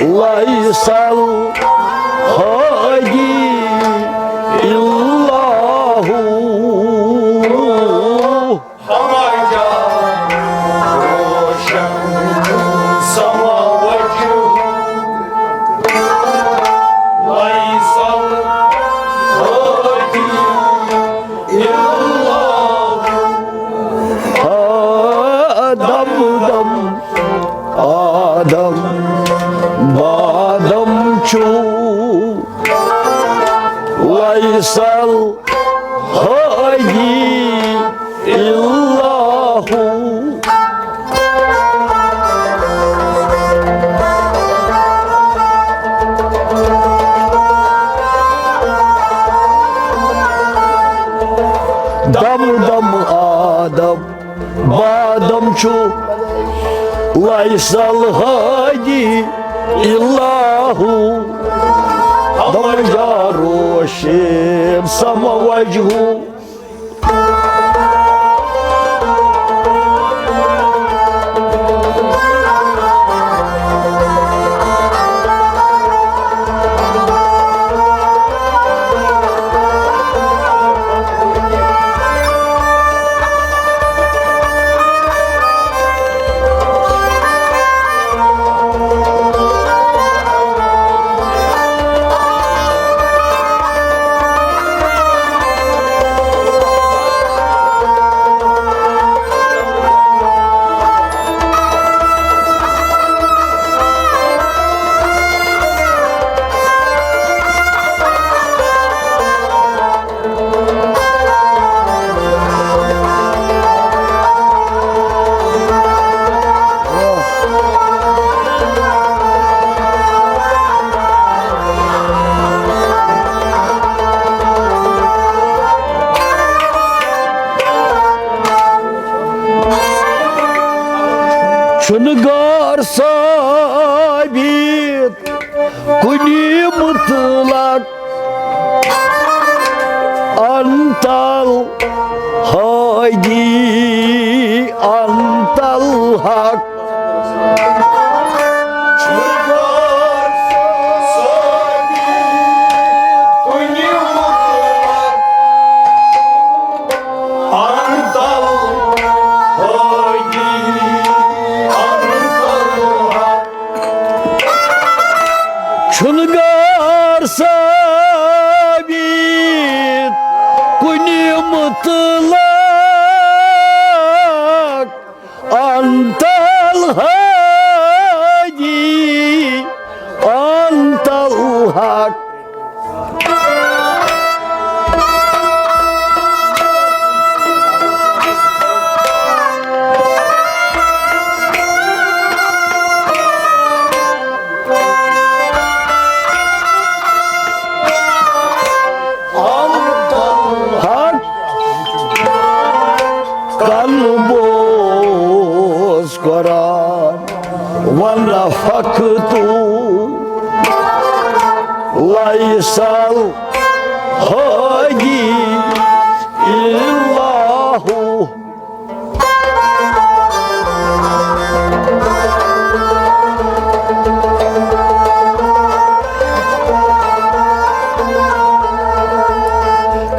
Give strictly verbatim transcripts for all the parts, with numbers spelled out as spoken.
ليس الهادي إلا هو. آدم دم، آدم بادم چھُ، ليس الهادي إلا هو. دم دم آدم بادم چھُ، ليس الهادي إلا هو. دم جا روشن سما وجهه. چھُنہٕ غٲر ثٲبت کُنہِ مطلق، انت الہادی انت الحق۔ انت الہادی انت الحق۔ چھُنہٕ غٲر ثٲبت کُنہِ مطلق، انت الہادی انت الحق۔ حق کن بوز قرآن ونفقت، ليس الهادي إلا هو۔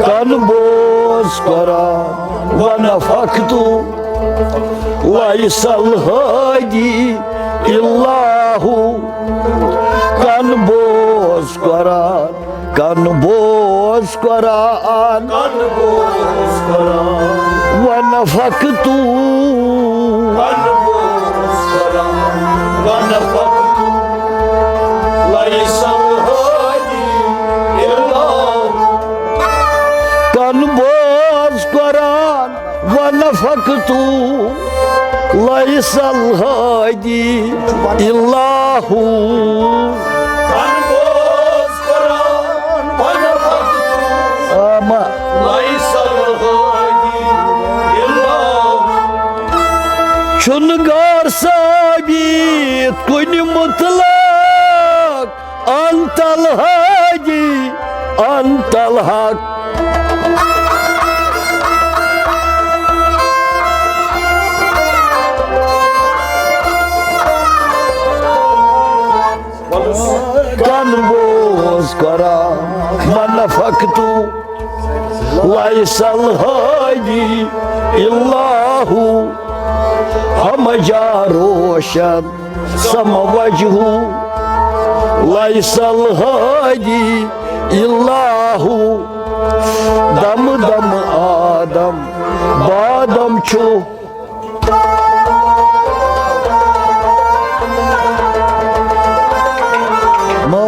کن بوز قرآن ونفقت، ليس الهادي إلا هو۔ کن بوز قرآن، کن بوز قرآن، کن بوز قرآن۔ ونفقت، کن بوز قرآن، ونفقت، ليس الهادي إلا هو۔ کن بوز قرآن، ونفقت، ليس الهادي إلا هو۔ کن بوز قرآن ونفقت، آما۔ ليس الهادي إلا هو۔ چھُنہٕ غٲر ثٲبت کُنہِ مطلق، انت الہادی انت الحق۔ کران، ما نفقت لیس الہادی الا ہو، ہم جا روشن سم وجہ لیس الہادی الا ہو، دم دم آدم بادم چھُ۔ مو۔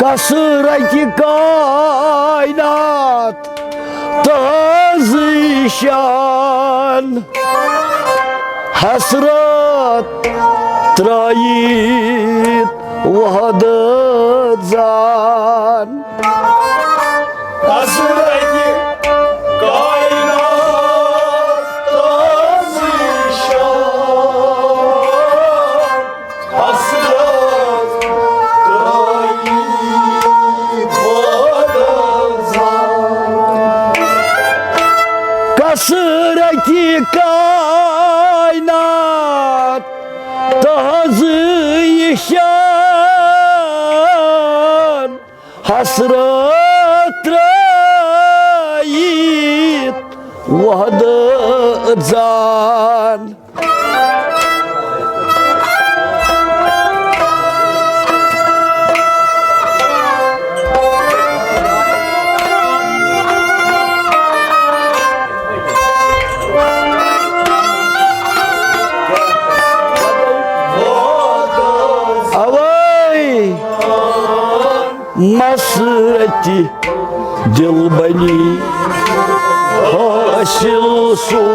کثرت کائنات تہذی شان، حسرت ترٲیِتھ وحدت زان۔ حسرت کائنات تہذی شان، حسرت ترٲیِتھ وحدت زان۔ کثرت کائنات تہذی شان، حسرت ترٲیِتھ وحدت زان۔ اوے مسرت دل بنی حاصل سُہ،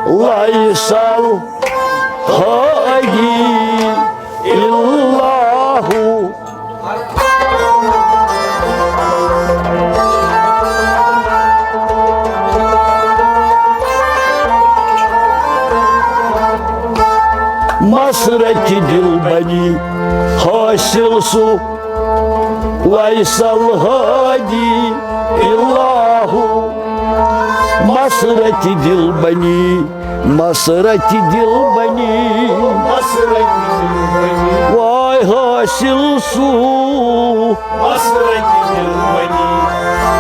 لیس الہادی الا ہو۔ مسرت دل بنی حاصل سُہ، لیس الہادی الا ہو۔ مسرت دل بنی، مسرت دل بنی، مسرت دل بنی۔ واے حاصل سُہ، مسرت دل بنی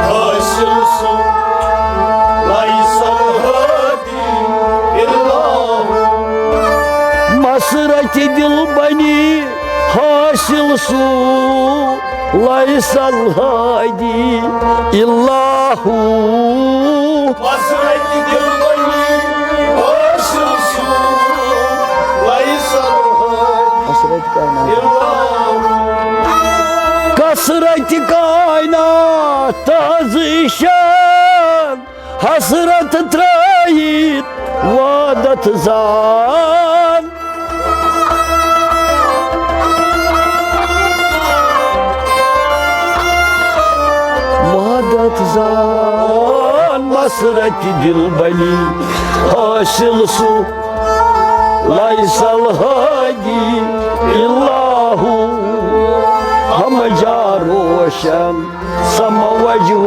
حاصل سُہ، لیس الہادی الا ہو۔ مسرت دل بنی حاصل سُہ، لیس الہادی الا ہو۔ مسرت دل بنی حاصل سُہ، لیس الہادی الا ہو۔ کثرت کائنات تہذی شان، حسرت ترٲیِتھ وحدت زان۔ وحدت زان۔ مسرت دل بنی حاصل سُہ، لیس الہادی الا ہو۔ ہم جا روشن سم وجہ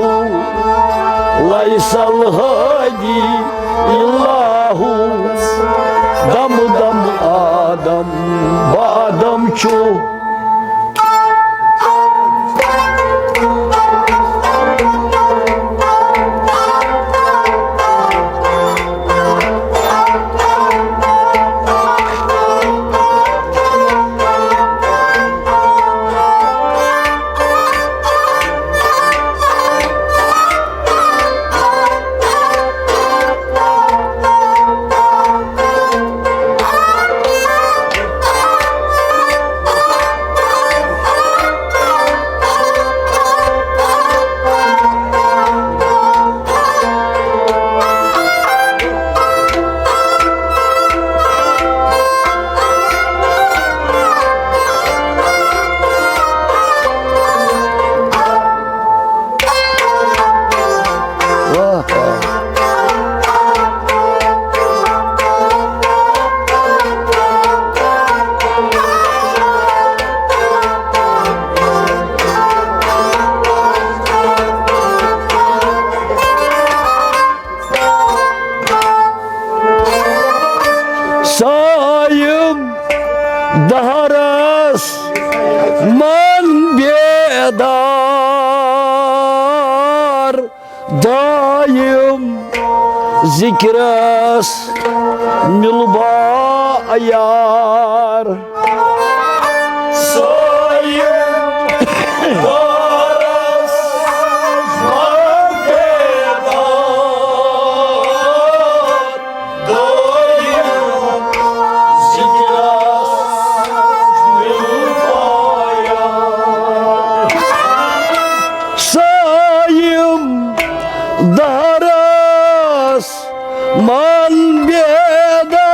لیس الہادی الا ہو۔ دم دم آدم بادم چھُ۔ دائم دہرس من بیدار، دائم ذکرس ملبا یار۔ سایِم دہرس من بیدار، دائم ذکرس ملبا یار۔ سایِم دہرس من بیدار،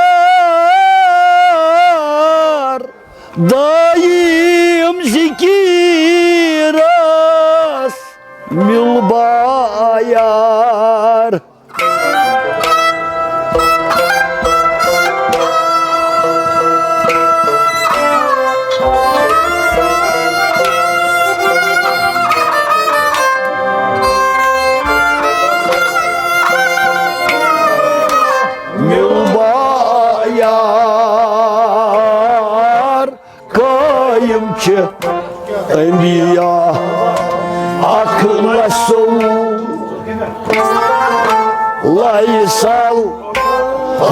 دائم ذکرس ملبا یار۔ ملبا یار۔ قائم چھِ انبیاء اکھ لچھ ژوٚوُہ، لایہِ صالحٲیی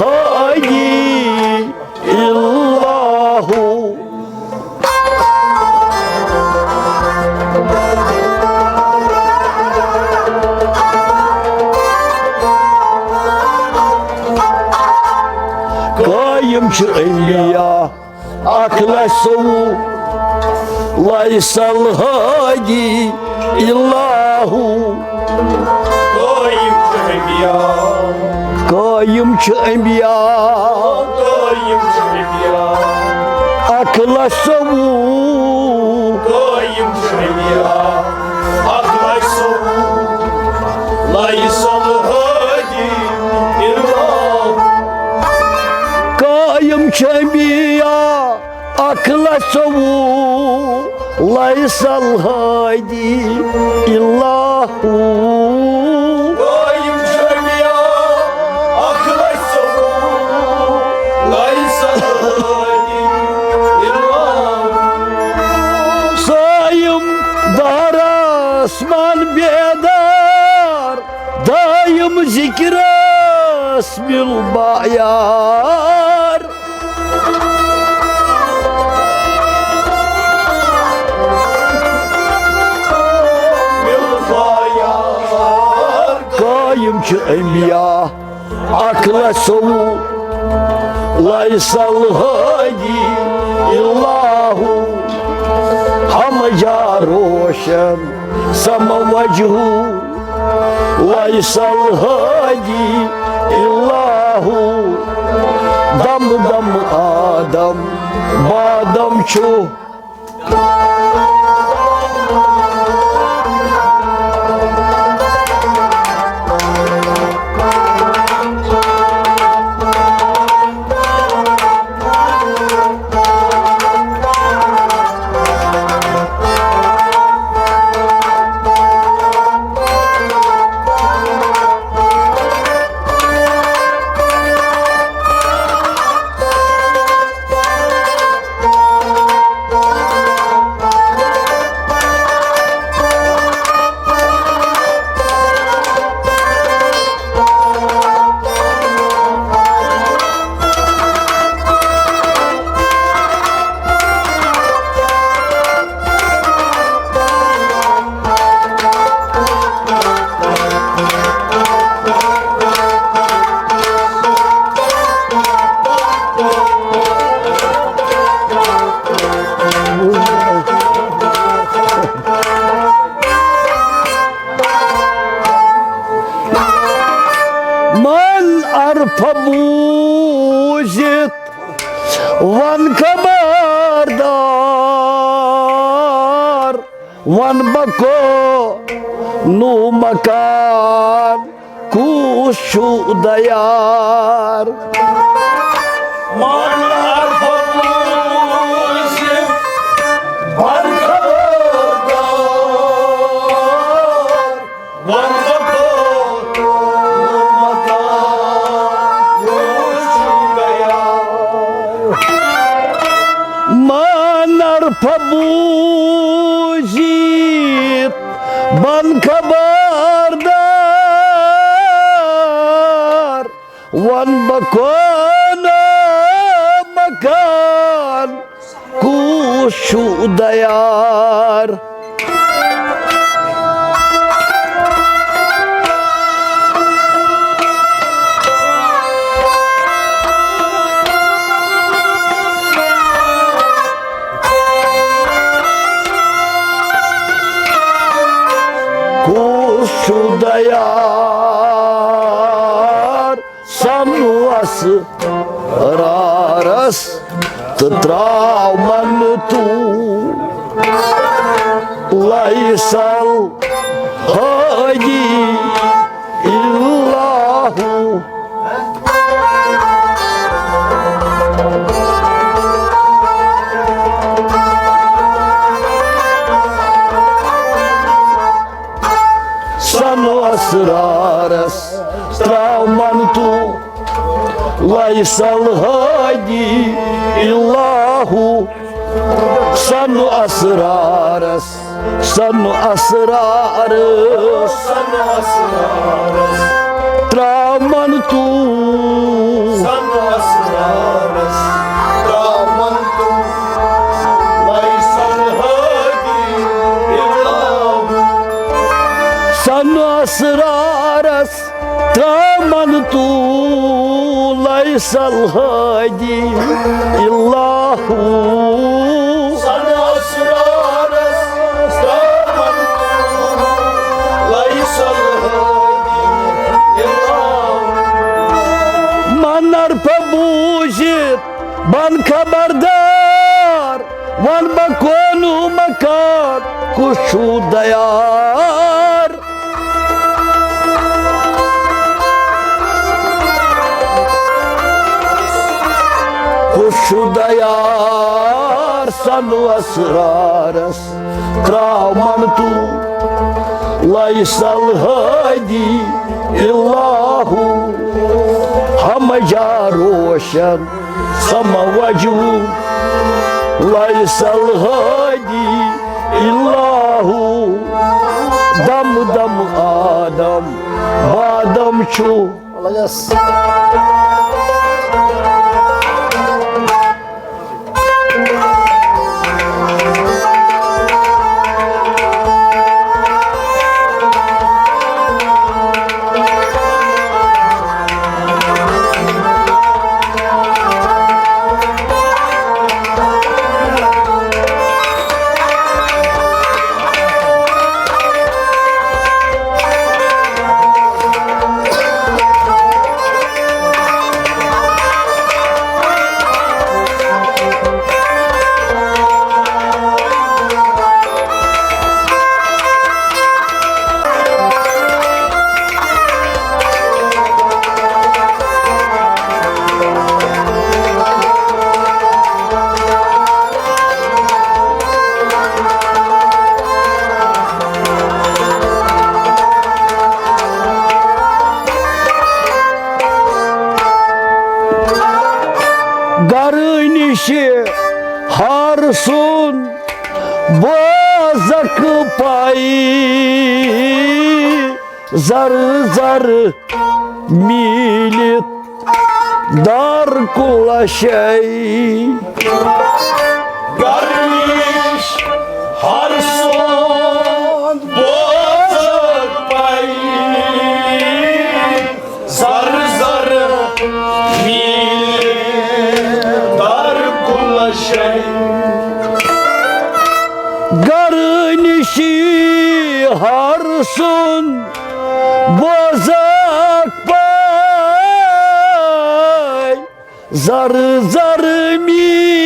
اللہ۔ قائم چھِ انبیاء اکھ لچھ ژوٚوُہ، لایہِ صالحٲیی اللہ۔ قائم چھِ انبیاء۔ قائم چھِ انبیاء۔ قائم چھِ انبیاء۔ اکھ لچھ ژوٚوُہ۔ قائم چھِ انبیاء۔ اکھ لچھ ژوٚوُہ۔ لایہِ صالحٲیی اللہ۔ قائم چھِ انبیاء اکھ لچھ ژوٚوُہ، لایہِ صالحٲیی اللہ۔ قائم چھِ انبیاء اکھ لچھ ژوٚوُہ، لایہِ صالحٲیی اللہ۔ سایِم دہرس من بیدار، دائم ذکرس ملبا یار۔ قائم چھِ انبیاء اکھ لچھ ژوٚوُہ، لایہِ صالحٲیی اللہ۔ ہم جا روشن سم وجہو، لایہِ صالحٲیی اللہ۔ دم دم آدم بادم چھُ۔ من عرفہ بوٗزِتھ وَن خبردار، وَن بہٕ کو نوٚو مکان کُس چھُ دیار۔ من عرفہ بوٗزِتھ وَن خبردار، وَن بہٕ کو نوٚو مکان کُس چھُ دیار۔ بوٗزِتھ بَن خبردار، وَن بہٕ کونہٕ مکان کُس چھُ دیار۔ کُس چھُ دیار؟ سَنُس رارَس تہٕ ترٛاو مَنتوٗ۔ لیس الہادی الا ہو۔ سَنُس رارَس ترٛاو مَنتوٗ۔ لیس الہادی الا ہو۔ سَنُس رارَس، سَنُس رارَس، سَنُس رارَس ترٛاو مَنتوٗ۔ سَنُس رارَس ترٛاو مَنتوٗ۔ لیس الہادی الا ہو۔ سَنُس رارَس ترٛاو مَنتوٗ۔ لیس الہادی الا ہو۔ سَنُس رارَس ترٛاو مَنتوٗ۔ لیس الہادی الا ہو۔ مَنَر پہ بوٗزِتھ بَن خبردار، وَن بہٕ کونہٕ مکان کُس چھُ دیار۔ کُس چھُ دیار؟ سَنُس رارَس ترٛاو مَنتوٗ۔ لیس الہادی الا ہو۔ ہم جا روشن سما وجوہ۔ لیس الہادی الا ہو۔ دم دم آدم بادم چھُ۔ گرٕ نِشہِ ہار سُنٛد بوزکھ پائی، زر زر میٖلِتھ دار کُلہ شے۔ گرمیش ہر سون بوزت پائی، زر زر میل دار کُلہ شے۔ گرٕ نِشہِ ہار سُنٛد بوزکھ پائی، زر زر میٖلِتھ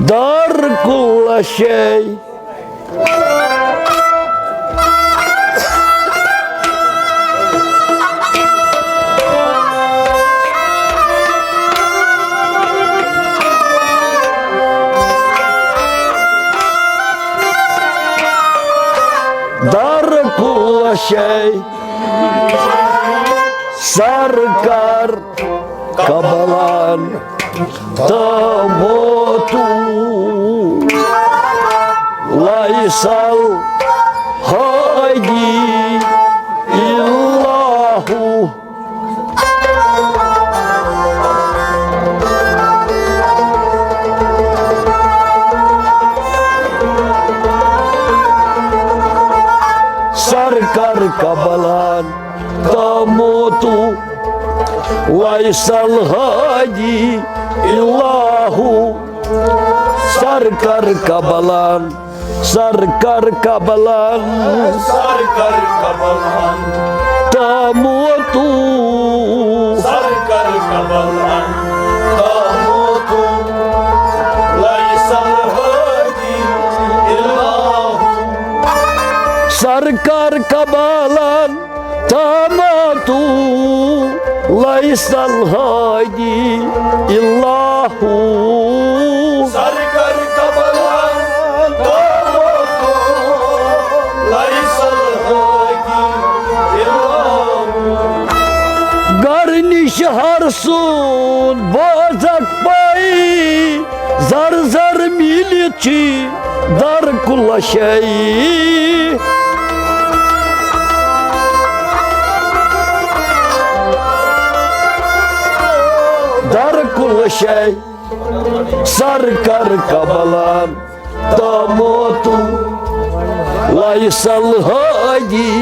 دار کُلہ شے۔ دار کُلہ شے۔ سرکار قبلان تہٕ موت تو ليس الهادي إلا هو. سرکار قبلان تاموتو ليس الهادي إلا هو. سرکار قبلان، سرکار قبلان، سرکار قبلان تاموتو، سرکار قبلان تاموتو ليس الهادي إلا هو. سرکار قبلان تاموتو ليس الهادي إلا هو. سرکار قبلان تاموتو ليس الهادي إلا هو. گرنش ہر سون بوزک پائی، زر زر میلت چی در کل شے، در کل شے. سرکار قبلان تاموتو ليس الهادي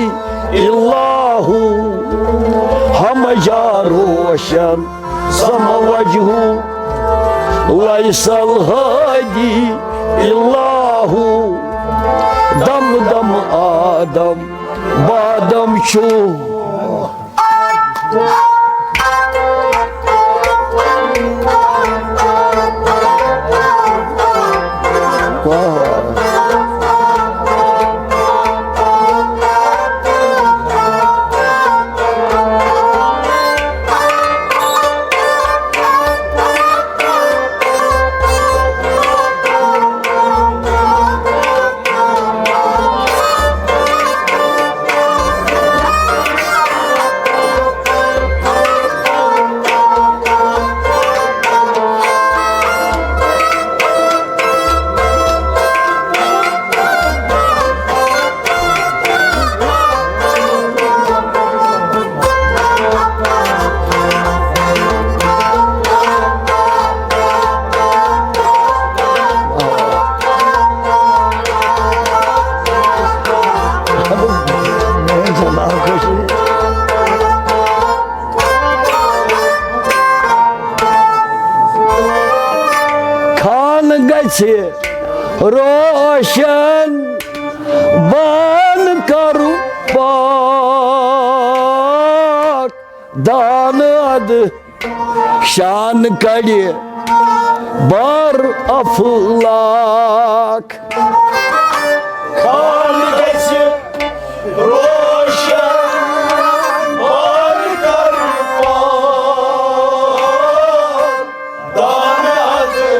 إلا هو. ہم جا روشن سما وجهه ليس الهادي إلا هو. دم دم آدم بادم شو. خان گژھِ روشن بان کرُن پاک، دانہٕ ادٕ شان کڑِ بر افلاک۔ خان گژھِ روشن بان کرُن پاک، دانہٕ ادٕ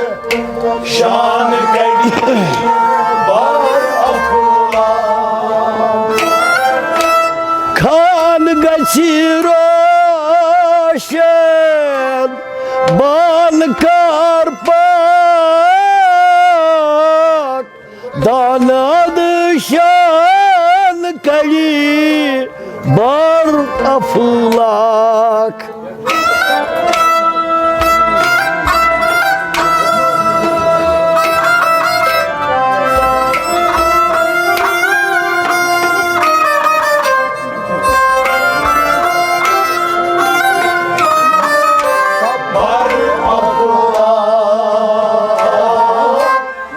شان کڑِ بار افلاک۔ خان گژھِ روشن بان کر پاک، دانہٕ ادٕ شان کڑِ بار افلاک۔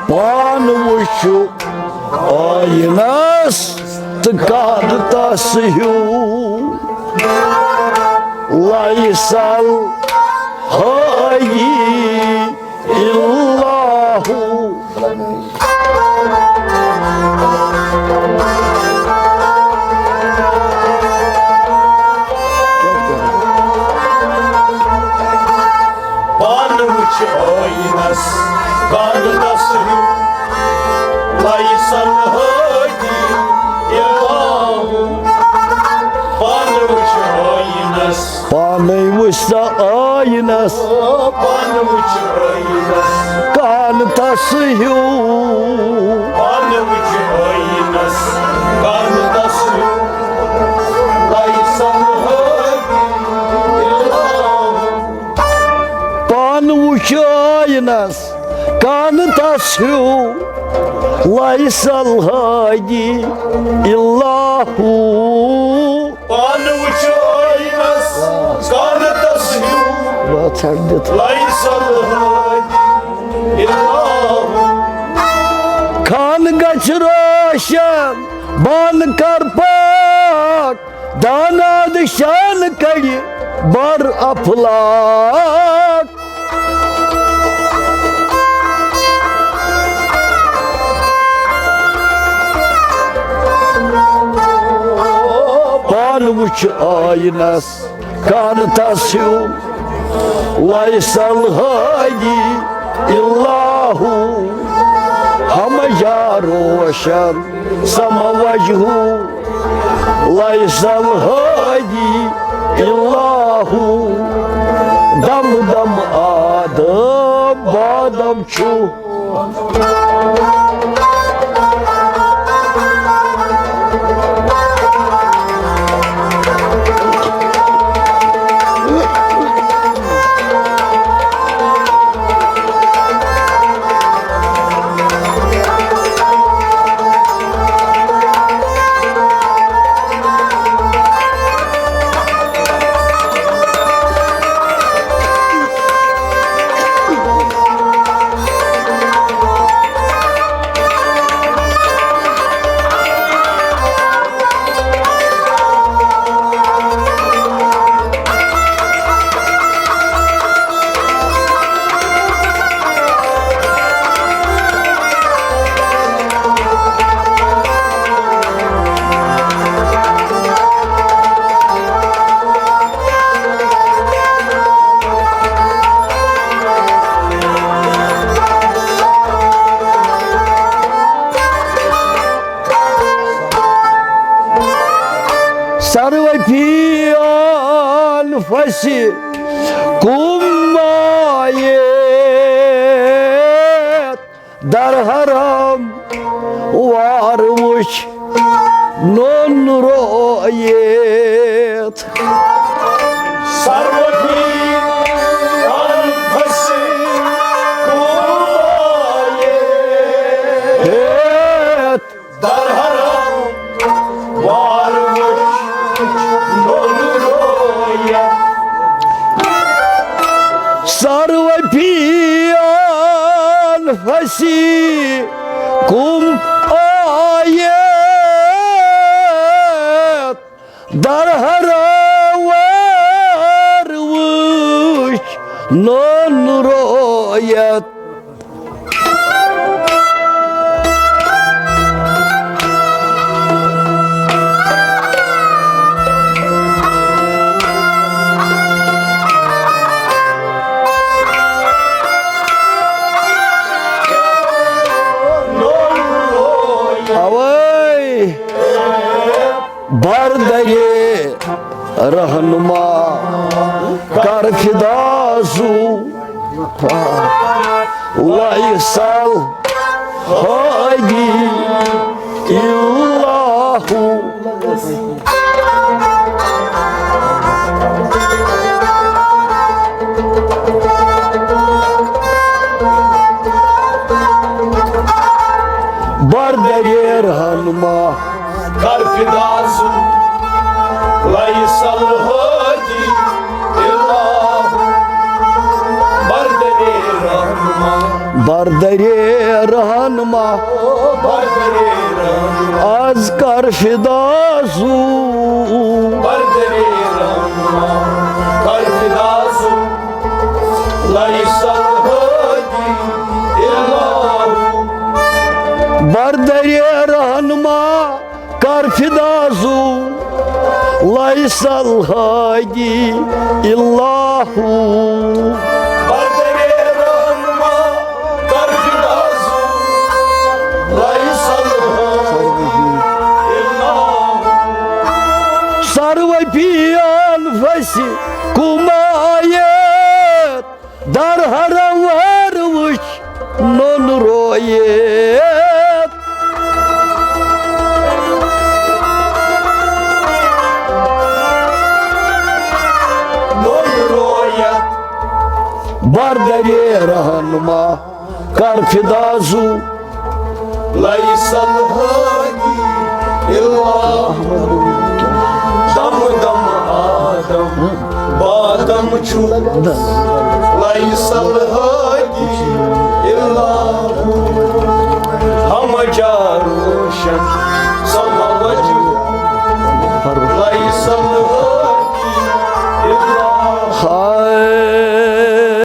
پان وٕچھِو آینس تہٕ کر تس ہیوٗ۔ لیس الہادی الا ہو۔ پانہٕ وٕچھ آینس، پانہٕ تس ہیوٗ۔ لیس الہادی الا ہو۔ پانہٕ وٕچھ آینس۔ پانے وٕچھ سا آینس۔ پانہٕ وٕچھ آینس۔ کانہٕ تس ہیوٗ۔ پانہٕ وٕچھ ٲیٖنس کانہٕ تس ہیوٗ۔ لیس الہادی الا ہو۔ پانہٕ وٕچھ ٲیٖنس کانہٕ تس ہیوٗ۔ لیس الہادی الا ہو۔ پانہٕ وٕچھ ٲیٖنس کانہٕ تس ہیوٗ۔ بہٕ ژھٹہٕ دِتھ۔ لیس الہادی الا ہو۔ خانہٕ گژھِ روشن، بانہٕ کر پاک، داناد شانہٕ کڑِ بر افلاک۔ پانہٕ وٕچھ ٲیٖنس کانہٕ تس ہیوٗ۔ لیس الہادی الا ہو۔ ہمہ جا روشن سما وجہو۔ لیس الہادی الا ہو۔ دم دم آدم بادم چھُ۔ سروپی انفسکم آیت، در حرم وار وچھ نون رویت۔ سروپی انفسکم آیت، در حرم وار وچھ نون رویت۔ سروپی انفسکم آیت، در حرم وار وچھ نون رویت۔ اوے بردرے رہنما کر فدا زو، لیس الہادی الا ہو۔ بردرے رہنما کر فدا زو، لیس الہادی الا ہو۔ بردرے رہنما، بردرے رہنما، بردرے رہنما، از کر فدا زو۔ بردرے رہنما کر فدا زو، لیس الہادی الا ہو۔ بردرے رہنما کر فدا زو، لیس الہادی الا ہو۔ بردرے رہنما کر فدا زو، لیس الہادی الا ہو۔ سروپی انفسکم آیت، در حرم وار وچھ نوٚن رویت۔ نوٚن رویت۔ بردرے رہنما کر فدا زو۔ لیس الہادی الا احمد۔ دم دم آدم بادم چھُ۔